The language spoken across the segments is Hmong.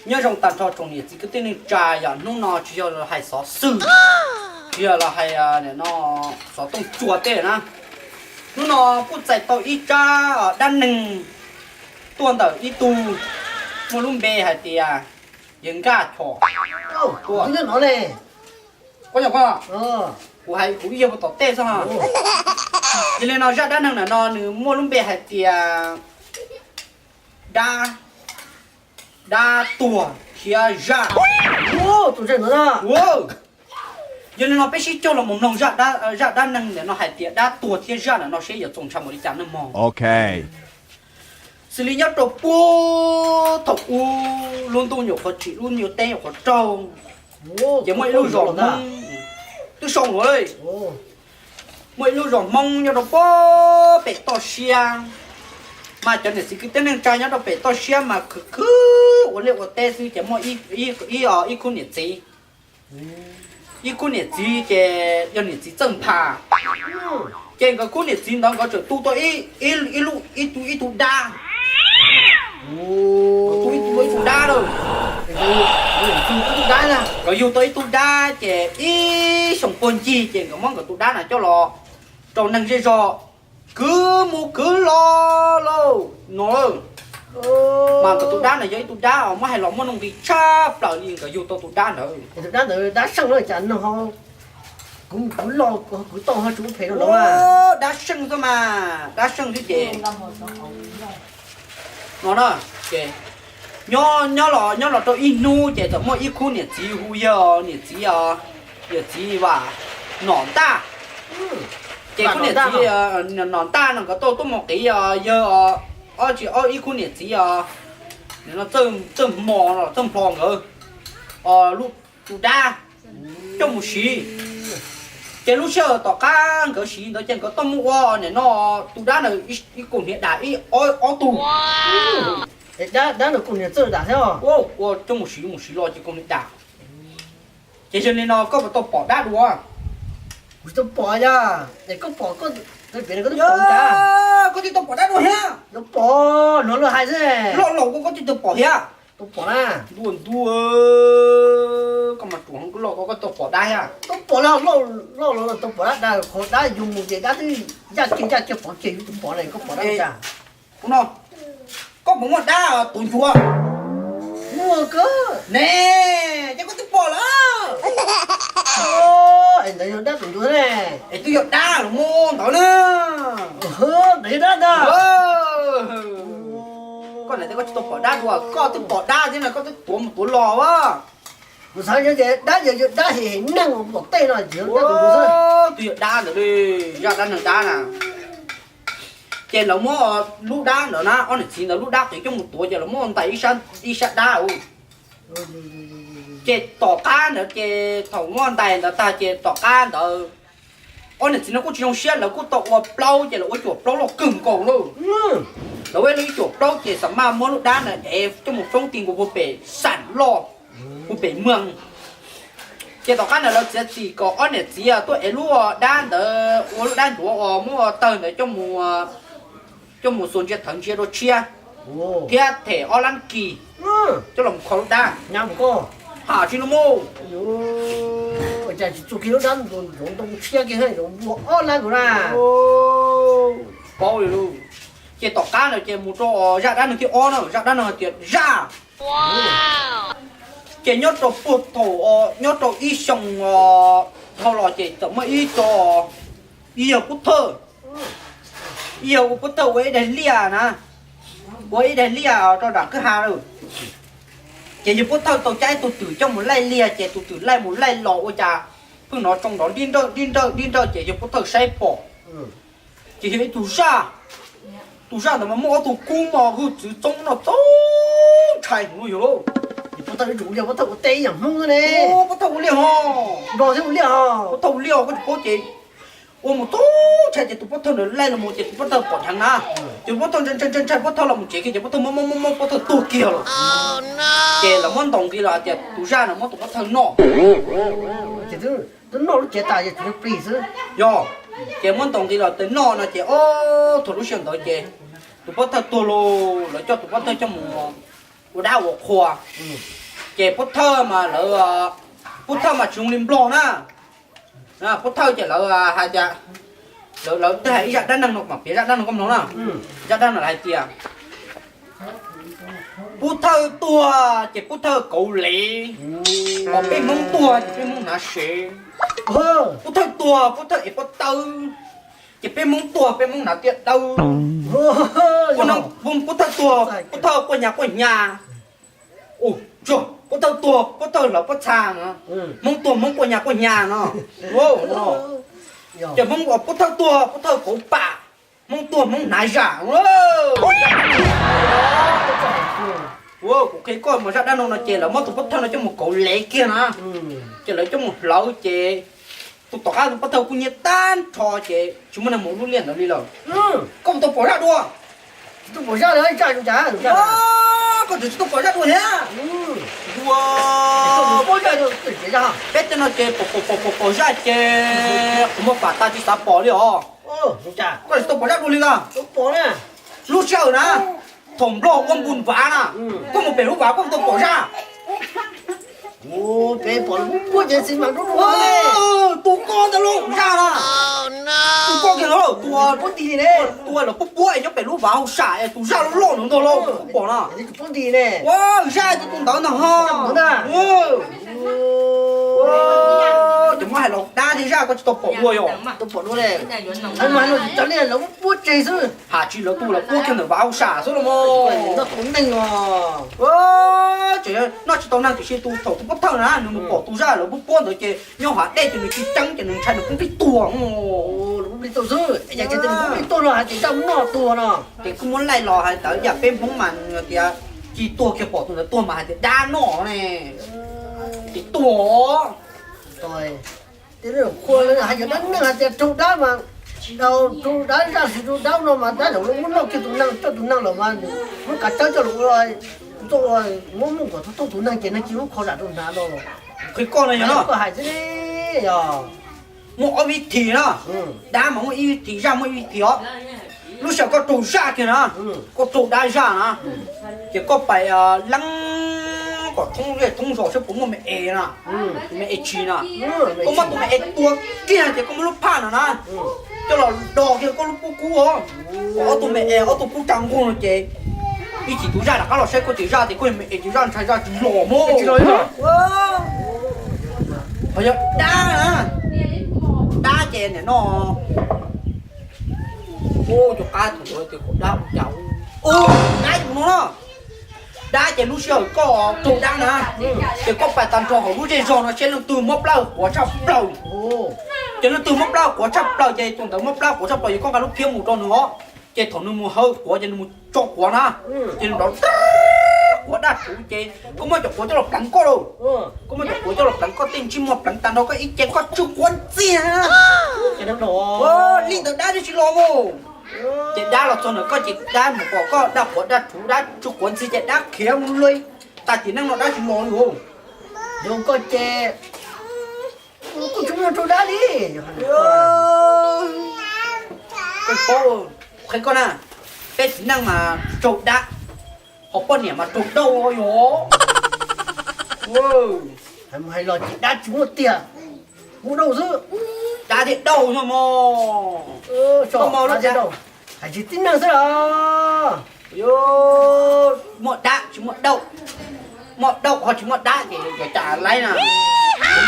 Nyob zoo tag nrho tsoom niam txiv kwv tij neej tsa, yog hnub no tsis yog los hais xov xwm, tsis yog los hais no xov tooj tsuag tej na. Hnub no kuj txais tau ib tsab dab neeg tuaj ntawm ib tug muaj lub npe hais tias yawg Nkaj Chom tuaj. Kuv hais kuv ib yawg puag tom tej xwb. Yog li no zaj dab neeg ntawm no nws muaj lub npe hais tias dab, dab tuag thiab zaj. Yog li no peb sib cog los mus mloog zaj dab neeg ntawm no hais tias dab tuag thiab zaj ntawm no seb yuav txaus ntshai npaum li cas nawb mog. Xws li nyob rau puag thaum ub lub ntuj nyuam qhuav tsim lub nyuag teb nyuam qhuav raug, ces muaj ib lub zos Hmoob, twb sau lawm, muaj ib lub zos Hmoob nyob rau puag pem toj siab, mas cov niam txiv kwv tij neej tsa nyob rau pem toj siab mas khwv khwv ua liaj ua teb xwb ces muaj ib khub niam txiv, ib khub niam txiv ces yog niam txiv Txawj Nphas. Ces nkawd khub niam txiv ntawd nkawd tseem tu tau ib, ib tug dab, tu ib tug dab lawm. Nkawd yug tau ib tug dab ces ib xyoos puag ncig ces nkawd muab nkawd tus dab na coj los rau neeg zej zog kwv mus kwv los lauj no. Mas nkawd tus dab na yog ib tug dab uas muab hais los muaj nuj nqis tshaj plaws li nkawd yug tau tus dab ntawd. Tus dab ntawd dab seej los cas no ho kwv mus kwv los kwv tau ho tsis ua phem rau lawv. Dab seej xwb mas, dab seej xwb ces no na, ces nyob, nyob los, nyob los rau ib hnub ces txawm muaj ib khub niam txiv hu yawg niam txiv, yawg txiv Vam Nom Ntaj. Ces khub niam txiv Nom Ntaj no nkawd tau tuaj mus qiv yawg, ob tsis ob ib khub niam txiv os, Txawj Hmo, Txawj Nplo nkawd tus dab coj mus siv. Ces lub sij hawm tom qab nkawd siv ntawd ces nkawd tau muab ua nim no tus dab ntawd ib kaus hniav dam ib ob tug. Dab ntawd kaus hniav txawj dam thiab. Ua coj mus siv mus siv los ces kaus hniav dam. Ces yog li no koj puas tau pom dab dua? Kuv tsis tau pom yog es koj pom koj, koj twb tau pom dab dua thiab. Tau pom, hnov luag hais xwb. Loj los koj twb tau pom thiab. Tau pom na. Ntuj ntuj, koj mas ruam heev, loj koj tau pom dab thiab. Tau pom na, loj los tau pom dab, qhov dab yug mus ces dab twb ncaj kiag ncaj kiag pov kiag yus tsis pom na, koj pom dab cas? Ua no, koj puas muaj dab tuav ncuav? Muaj kawg ne. Ces koj twb pom lawm. Es ntawd yog dab tuav ncuav ne. Es twb yog dab los muaj ntawd na. Ntawd yog dab ntag. Koj niam tias koj tsis tau pom dab dua, koj twb pom dab thiab no koj twb tuav mus tuav los as. Kuv xav tias dab yog yog dab hem hem neeg tom tej no. Twb yog dab ntawd li, zaj dab neeg dab na. Ces lawv muab lub dab ntawd na, ob niam txiv ntawd lub dab qiv coj mus tuav ces lawv muab ntais ib sab dab. Ces tom qab ntawd ces thaum muab ntais ntawd tag ces tom qab ntawd ob niam txiv no kuj tsis zoo siab, lawv kuj tau ua plaub ces lawv ua cuam plaub loj kawg nkaus lauj. Lawv ua ib cuam plaub ces xam maj muab lub dab ntawd ev coj mus foob ti nkaus puag pem sam loj, puag pem mweeg. Ces tom qab ntawd lawv txiav txim kom ob niam txiv tuaj ev lub dab ntawd ua lub dab ncuav uas muab tawg ntawd coj mus xuas ntsia thawv ntsia dua tshiab thiab them ob lab kis coj los kho lub dab. Has tsis no mus. Cas tsis txuag kiag lub dab ntawd ntoo tshiab kiag, ntoo npua ob lab nkaus na. Paub li lauj. Ces tom qab ntawd ces mus rau zaj dab neeg thib ob na, zaj dab neeg hais tias zaj. Ces nyob rau puag thaum, nyob rau ib xyoo dhau los ces txawm muaj ib co, ib yawg pov thawj, ib yawg ua pov thawj ua ib daig liaj na, ua ib daig liaj rau nram kwj ha lawm. Ces yawg pov thawj tau cab ib tug twm coj mus laij liaj ces tus twm laij mus laij los ua cas pheej hnov tsoo nrov dib nrawj dib nrawj dib nrawj ces yawg pov thawj saib pom. Ces yog ib tug zaj, tus zaj ntawd mas muaj ob tug kub mos hwj txwv txoob noj txaub ntshai heev li yog lauj. Pov thawj ua liaj, pov thawj ua teb ib yam Hmoob xwb ne. Pov thawj ua liaj ho, nrog thiab ua liaj ho, pov thawj ua liaj koj tsis paub ces ua mus txaub ntshai ces tus pov thawj ntawd laij los mus ces tus pov thawj pom dheev na. Ces tus pov thawj ntshai ntshai ntshai pov thawj los mus tsev kiag ces pov thawj mob mob mob mob pov thawj tuag kiag lawm. Ces lawv muab ntaus nqi los hais tias tus zaj no muab tus pov thawj noj. Twb noj lub cev tas yog tsis plig xwb. Yog, ces muab ntaus nqi los tias noj no ces ob thaum lub sij hawm ntawd ces tus pov thawj tuag lauj, lawv coj tus pov thawj coj mus ua dab ua qhua. Ces pov thawj mas lawv, pov thawj mas tsis zoo li nplog na. Pov thawj ces lawv hais tias, lawv twb hais ib zaj dab neeg no mas piav zaj dab neeg koj mloog na. Zaj dab neeg lawv hais tias pov thawj tuag ces pov thawj kauv lev, peb Hmoob tuag ces peb Hmoob hnav sev. Pov thawj tuag pov thawj ev pob tawb, ces peb Hmoob tuag peb Hmoob hnav tiaj dawb. Pov thawj tuag pov thawj quaj nyas quaj nyas. Pov thawj tuag pov thawj hlawv pob txha no, Hmoob tuag Hmoob quaj nyas quaj nyas no. Ces Hmoob pov thawj tuag pov thawj kauv pam, Hmoob tuag Hmoob hnav zam. Kuv qhia koj mas zaj dab no no ces lawv muab tus pov thawj no coj mus kauv lev kiag na. Ces lawv coj mus hlawv ces tus tom qab tus pov thawj kuj nyiaj tag nrho ces tsis muaj neeg mus lub liaj ntawd li lawm. Koj puas tau pom zaj dua? Tsis tau pom zaj li. Koj tseem tsis tau pom zaj dua thiab? Dua, peb tej no ces pom pom pom pom zaj ces kuv muab pam tas tsis xav pom li os. Koj tsis tau pom zaj dua li los? Lub sij hawm na, thaum nplog ua npus vav na, koj mus pem lub vav koj puas tau pom zaj? Tus koj ntawd los zaj na. Tus koj kiag ntawd tus, tus lawv puab puab es nyob pem lub vav hauj sam es tus zaj loj loj ntawd ntag los koj pom na. Ua zaj tus tus ntawd ntag ho. Ces muab hais los dab thiab zaj koj tsis tau pom dua yom? Has tsis lawv tus lawv puab kiag ntawm vav hauj sam xwb los mas. Tseem noj tsis tau neeg tiam sis tus thaum tus pov thawj na nws mus pom tus zaj lawv puab puab ntawd ces nyob hav dej ces nws tsis ceeb ces nws ntshai nws poob plig tuag. Ces kuj muab laij los hais ntawd yam peb Hmoob mas nws tias ci tuag kiag pom tus ntawd tuag mas hais tias dab noj ne. Ces tuag. Hais tias dab neeg hais tias raug dab mas, raug dab zaj xwm raug dab no mas dab zaum muab noj kiag tus neeg coj tus neeg lawm mas muab kav tsawb coj los ua, muab muaj kom thoob tus neeg ces neeg ci lub kho zam rau hnav no. Qhia koj no yog koj hais xwb yog. Muaj ob vib thim na, dab mas muaj ib vib thim, zaj muaj ib vib thim os. Lub sij hawm koj raug zaj kiag na, koj raug dab zaj na, ces koj pais leeb kom thoob zej thoob zos saib puas muaj me es na, tus me es tshis na. Koj muab tus me es tua kiag ces koj muab lub phaj no na coj los do kiag koj lub pob kub os, kom ob tug me es ob tug kub tsa nquag no ces ib chim tus zaj rov qab los saib koj ces zaj tias koj yog me es ces zaj ntshai zaj tsis los mog. Ho yog dab na, dab ces nim no, ua cov qab thaum ntawd tias kom dab ua cas, dab ua no na. Dab ces lub sij hawm koj raug dab na, ces koj pais tag nrho hauv lub zej zog no seb leej twg mob plab quav tshaj plaws. Ces leej twg mob plab quav tshaj plaws ces tus ntawd mob plab quav tshaj plaws ces koj nqa lub phiab mus rau nws os. Ces thaum nws mus hawv quav ces nws mus tso quav na, ces nws nrov quav daj rhuv ces koj muab cov quav coj los pleev koj lauj. Koj muab cov quav coj los pleev koj tej ntsej muag pleev tag nrho koj ib ce koj tsw quav ntxiag. Li ntawd dab twb tsis los mus. Ces dab los txog ntawm koj ces dab mus pom koj daj quav daj rhuv dab tsw quav ntxiag ces dab khiav mus li. Tag kis neej no dab tsis los li. Yog koj ces kuj tsis muaj raug dab li. Koj paub, qhia koj na, peb txiv neej mas raug dab, ho poj niam mas raug dauj yog. Hais mus hais los ces dab tsis muaj tiag, muaj dauj xwb. Dab thiab dauj no mog. Hais tsis tib neeg xwb los. Muaj dab tsis muaj dauj, muaj dauj ho tsis muaj dab ces yuav cas laib na.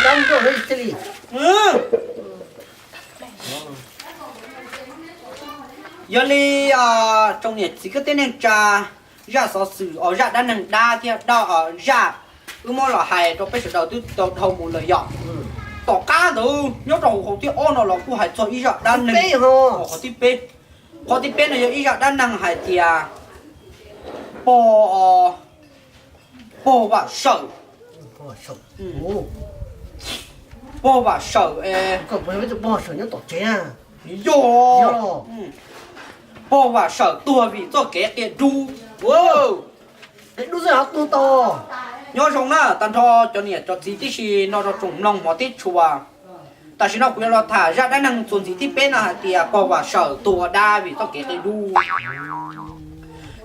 Dab muaj dauj thiaj li. Yog li tsoom niam txiv kwv tij neej tsa, zaj xov xwm os, zaj dab neeg dab thiab dab, zaj wb muab los hais rau peb sawv daws twb tau dhau mus lawm yom. Tom qab ntawd nyob rau hauv qhov thib ob no los kuj hais txog ib zaj dab neeg. Qhov thib peb, qhov thib peb no yog ib zaj dab neeg hais tias pog, pog Vam Sawm. Pog Vam Sawm, pog Vam Sawm nyob tom tsev. Yog, pog Vam Sawm tuag vim txoj kev qia dub. Qia dub xwb ho tuag tau. Nyob zoo na tag nrho cov niam cov txiv tib si no rau tsoom mloog hmov tib tshua. Tam sim no kuv yuav los tham zaj dab neeg txuas ntxiv thib peb no hais tias pog Vam Sawm tuag dab vim txoj kev qia dub.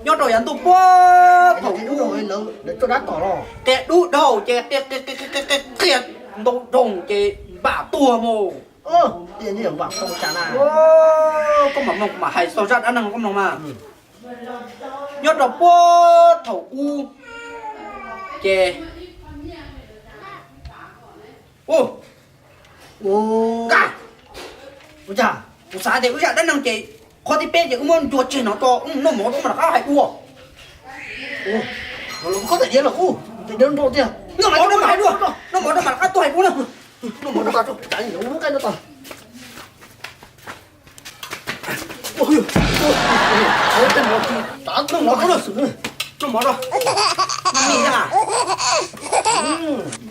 Nyob rau yav ntuj puag thaum ub, qia dub dhau ces qia ntau doog ces npam tuag mus. Koj mam mloog kuv mam hais txog zaj dab neeg koj mloog mas. Nyob rau puag thaum ub ces Ua cas, ua cas kuv xav tias wb zaj dab neeg ces qhov thib peb ces wb muab ncua tseg no rau noj mov rau mas rov qab hais dua. Koj tias diav los kuj tias diav nrau tiag. Noj mov rau mas hais dua, noj mov rau mas rov qab tuaj hais dua na. Noj mov rau, noj mov rau, noj mov rau.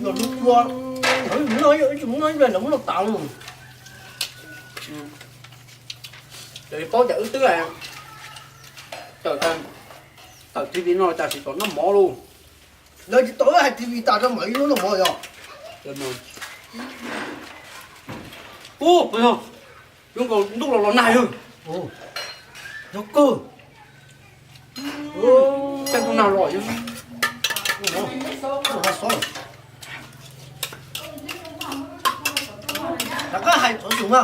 Los lub cua, lawv mus noj, ib tsis mus noj ib pliag lawv muab noj tas lawm. Ces paub cas wb twb tawm T V no cas tsis tau noj mov lauj. Lawv tsis tau hais T V tas rau mam li noj mov yog. Ub, yuav nkaus ntuj los los nag yog. Yog kawg. Tej ntuj nag los yog. Rov qab hais txog sum na.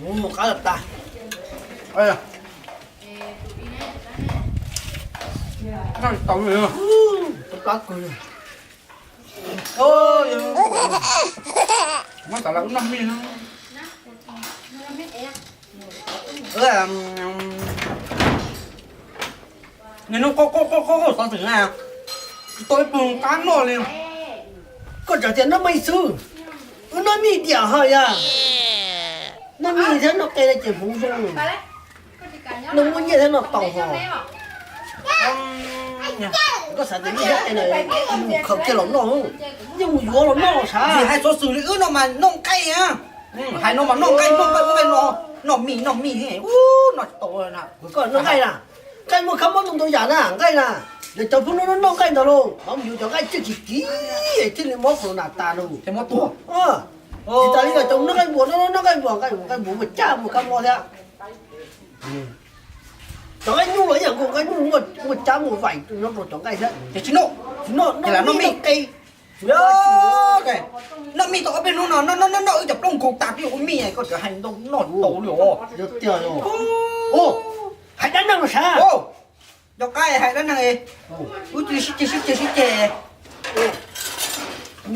Mus qab lawm tas. Tau, tau kawg. Muab tas lawm ub noj mij. Nws noj qab qab qab qab xov xwm na, tsis tau ib pluag qab noj li. Koj tseem tias noj mij xwb, wb noj mij diam hos yog. Noj mij thiab noj qe ces hmoov zoo. Noj muaj nyiaj thiab noj tau hos. Koj xav tias noj qe na, mus khaws kiag los noj, yeej mus yuav los noj sav. Hais xov xwm li wb no mas noj nqaij. Hais no mas noj nqaij, noj nqaij, noj nqaij no, noj mij, noj mij, ub, noj tsis tau na. Koj noj nqaij na, nqaij muaj khab mob ntau ntau yam na, nqaij na. Yog cov phooj ywg noj nqaij ntag lauj, ho mus yuav cov nqaij tsiaj kim kim thiaj li mob corona tas lauj. Tsis tas li, yog cov noj nqaij npuas, noj nqaij npuas, nqaij npuas muaj cab muaj khab mob thiab. Cov nqaij nyuj los ib yam nkaus, nqaij nyuj muaj cab muaj vaim nyob rau cov nqaij thiab. Ces tsis noj, tsis noj, noj mij, noj qe. Noj mij tau ob peb hnub no, noj noj noj wb cov plaub nkaus tas twb yuav ua mij, koj tseem hais ntau noj tau li os. Yog tiag os. Hais dab neeg los sav. Cov qab hais dab neeg, wb cia sib ceg sib ceg sib ceg.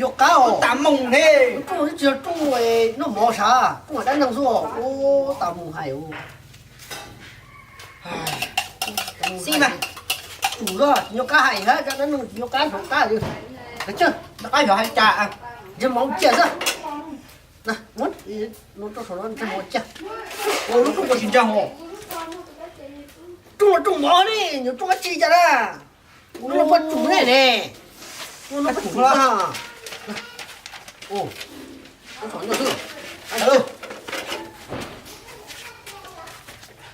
Yuav qab os, tas moos ne. Rooj tsis yog rooj noj mov sav, rooj hais dab neeg xwb os. Ub, tas moos hais. Xib mas, tsum zog tsis nco qab hais thiab, dab neeg tsis nco qab, hnov qab li. Nco qab xyov hais cas, ntsej mov cia xwb. Lub rooj tsis ntseeg os. Rooj los rooj mov ne, nyuam rooj dab tsi cas na. Rooj los poj tsum ne ne.